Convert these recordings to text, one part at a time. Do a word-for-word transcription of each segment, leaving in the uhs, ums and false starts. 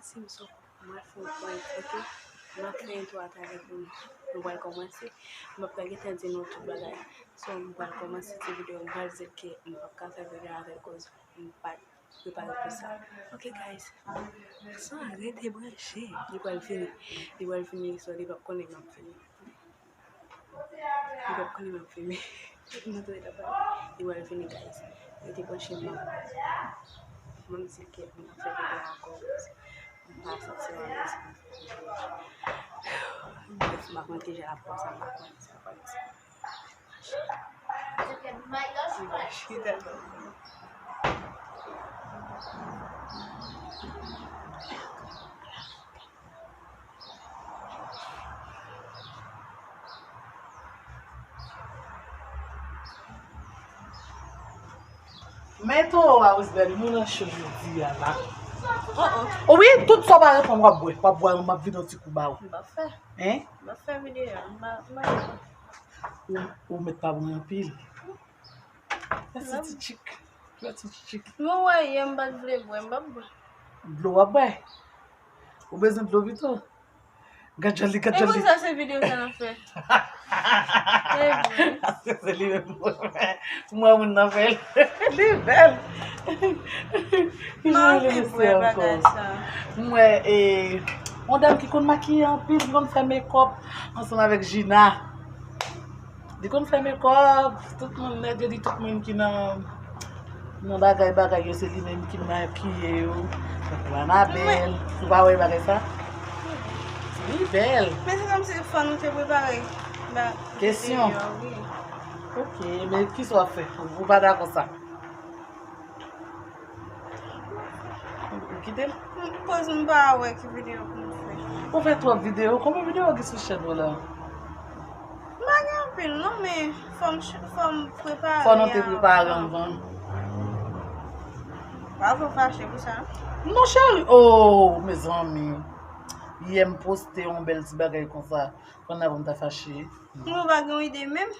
Si m sou, m ap fè yon prank, ok? M ap fè entwo atravè pou nou. Nou pral kòmanse. M ap pral gentan di nou tout bagay. So, m pral kòmanse ti videyo, m pral di l ke m p ap ka fè videyo avè l koz m pa t prepare pou sa. Ok, guys. So, rete branche. Li pral fini. Li pral fini, so, li p ap konnen m ap fini. Li p ap konnen m ap fini. Li pral fini, guys. Rete branche, m ap, m ap di ke m p ap fè videyo ankò. M pa santi m alèz. Bref, m pa konn kijan l ap pran sa, m pa konn sa, m pa konn sa. Men towo a, Roosebell, nou nan cho jodi a la. Oh, oh. Wi, tout sa w pa reponn, w ap bwè. W ap bwè, m ap vide yon ti kou ba ou. M pa fè. Hein? M pa fè videyo, m pa, m pa fè. Ou, ou mèt pa bwè anpil. Mèsi, ti chik. Mèsi, ti chik. Mwen wè yè, m pa t vle bwè, m p ap bwè. Dlo w ap bwè? Ou bezwen dlo pito? Gad jòl li, gad jòl li. E pou sa se videyo sa n ap fè. E vre. Se li menm. Mwen moun nan fè l. Li bèl. Ki jan li mesye ankò. Mwen, e, yon dam ki konn makiye anpil, ki konn fè mekòp ansanm avèk Gina. Li konn fè mekòp, tout moun nèt, yo di tout moun ki nan, nan bagay, bagay yo, se li menm ki makiye yo. Tankou Anabèl, ou pa wè bagay sa? Li bèl. Men se kòmsi fò nou te prepare ba kesyon. Videyo a, wi. Ok, men kisa w ap fè? Ou pa dakò sa? Ou kite l? Koz m pa wè ki videyo pou m fè. Ou fè twòp videyo. Konbyen videyo ki sou chèn ou la? M pa gen anpil non, men fò m ch-, fò m prepare avan. Fò nou te prepare anvan. Pa fò fache pou sa. Non, cheri. Oh, mezanmi. Yè m poste yon bèl ti bagay konsa. Pandan pou m ta fache. Mwen pa gen ide menm.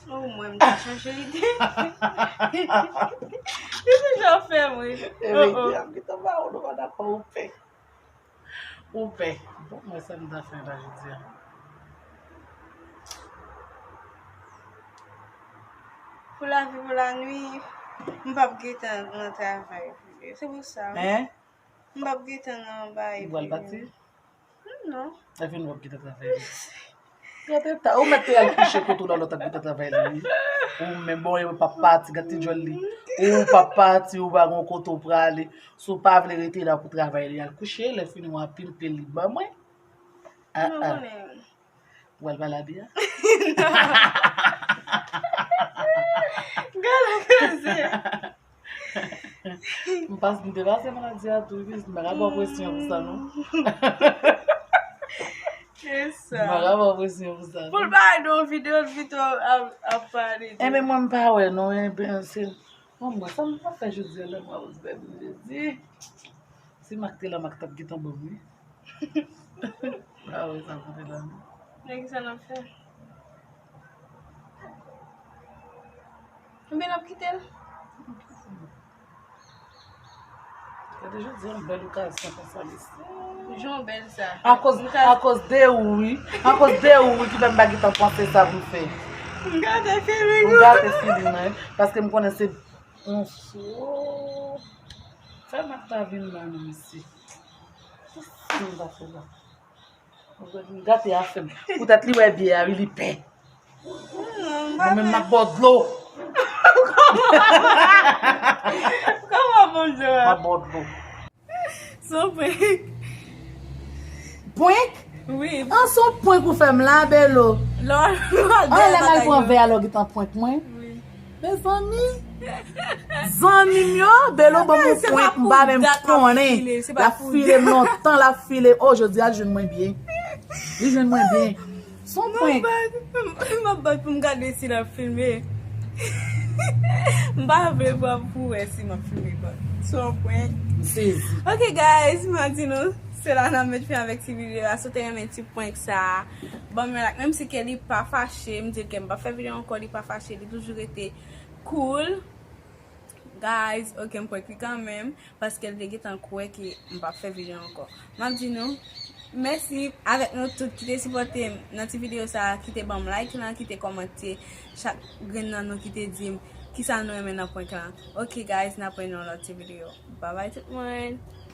Oh, mwen, m ta chanje ide. Li toujou ap fè mwen. E verite, ap gentan ba ou, nou pa dakò, ou pè. Ou pè. Bon, mwen sa m ta fè la jodi a. Pou lavi, pou lannuit, m p ap gentan nan travay. Se pou sa. Hein? M p ap gentan nan bay. Ou pral pati? Non. Epi nou p ap kite travay li. Gade ta, ou mèt te al kouche kote w la, lòt ap kite travay li, wi. Ou menm bon, ou p ap pati, gade ti djòl li. Ou p ap pati, ou pa gon kote w prale. Si w pa vle rete la pou travay li, al kouche, lè fini w a pimpe li ban mwen. Ah, ah. Ou al pale a Bia? Gade koze. M pas, m te pase maladi a tou, wi, m pa ka ba w presyon pou sa, non. Se sa. M pa ka ba w presyon pou sa, non. Pou l pa nan yon videyo, l pito ap, ap pale de. Enben, mwen, m pa wè, non, enben, se, bon, mwen, sa m pa fè jodi a, lè mwen Roosebell, Jezi. Si Mak te la, Mak t ap gentan ban m, wi. Ah wi, sa koute la. Men kisa n ap fè? Ebyen, n ap kite l. Gade, jodi a, yon bèl okazyon konsa, mesye. Jan bèl sa. Akoz, akoz de ou, wi. Akoz de ou, wi, ki fè m pa gentan panse sa pou m fè. M gate feeling ou. M gate feeling mwen, paske m konnen se yon sou. Fè Mak ta vin la, non, mesye. Kisa m ta fè la? M gate afè m. Poutèt li wè biyè a, wi, li pè. Mwen menm, m ap ba w dlo. Kòman ba w dlo a? M ap ba w dlo. Se yon prank. Prank? Wi. An, se yon prank ou fè m la, Belo. Lè w al, lè w al pran vè a, lè w gentan prank mwen. Wi. Mezanmi. Zanmi m yo, Belo ban m yon prank, m pa menm konnen. L ap file m lontan, l ap file. Oh, jodi a, l jwenn mwen byen. Li jwenn mwen byen. Se yon prank. M ap bat, m ap bat pou m gade si l ap filme. M pa vle pran pou wè si m ap filme, but se yon prank. M sezi. Ok, guys, m a di nou, se la n ap met fen avèk ti videyo a. Si w te renmen ti prank sa, ban m yon like. Menm si ke li pa fache, m di l ke m p ap fè videyo ankò, li pa fache, li toujou rete cool. Guys, ok, m prank li kanmenm, paske l te gentan kwè ke m p ap fè videyo ankò. M ap di nou mèsi avèk nou tout ki te sipòte m nan ti videyo sa a, ki te ban m like lan, ki te kòmante, chak grenn nan nou ki te di m kisa nou renmen nan prank lan. Ok guys, n ap wè nan lòt ti videyo. Bye bye tout moun.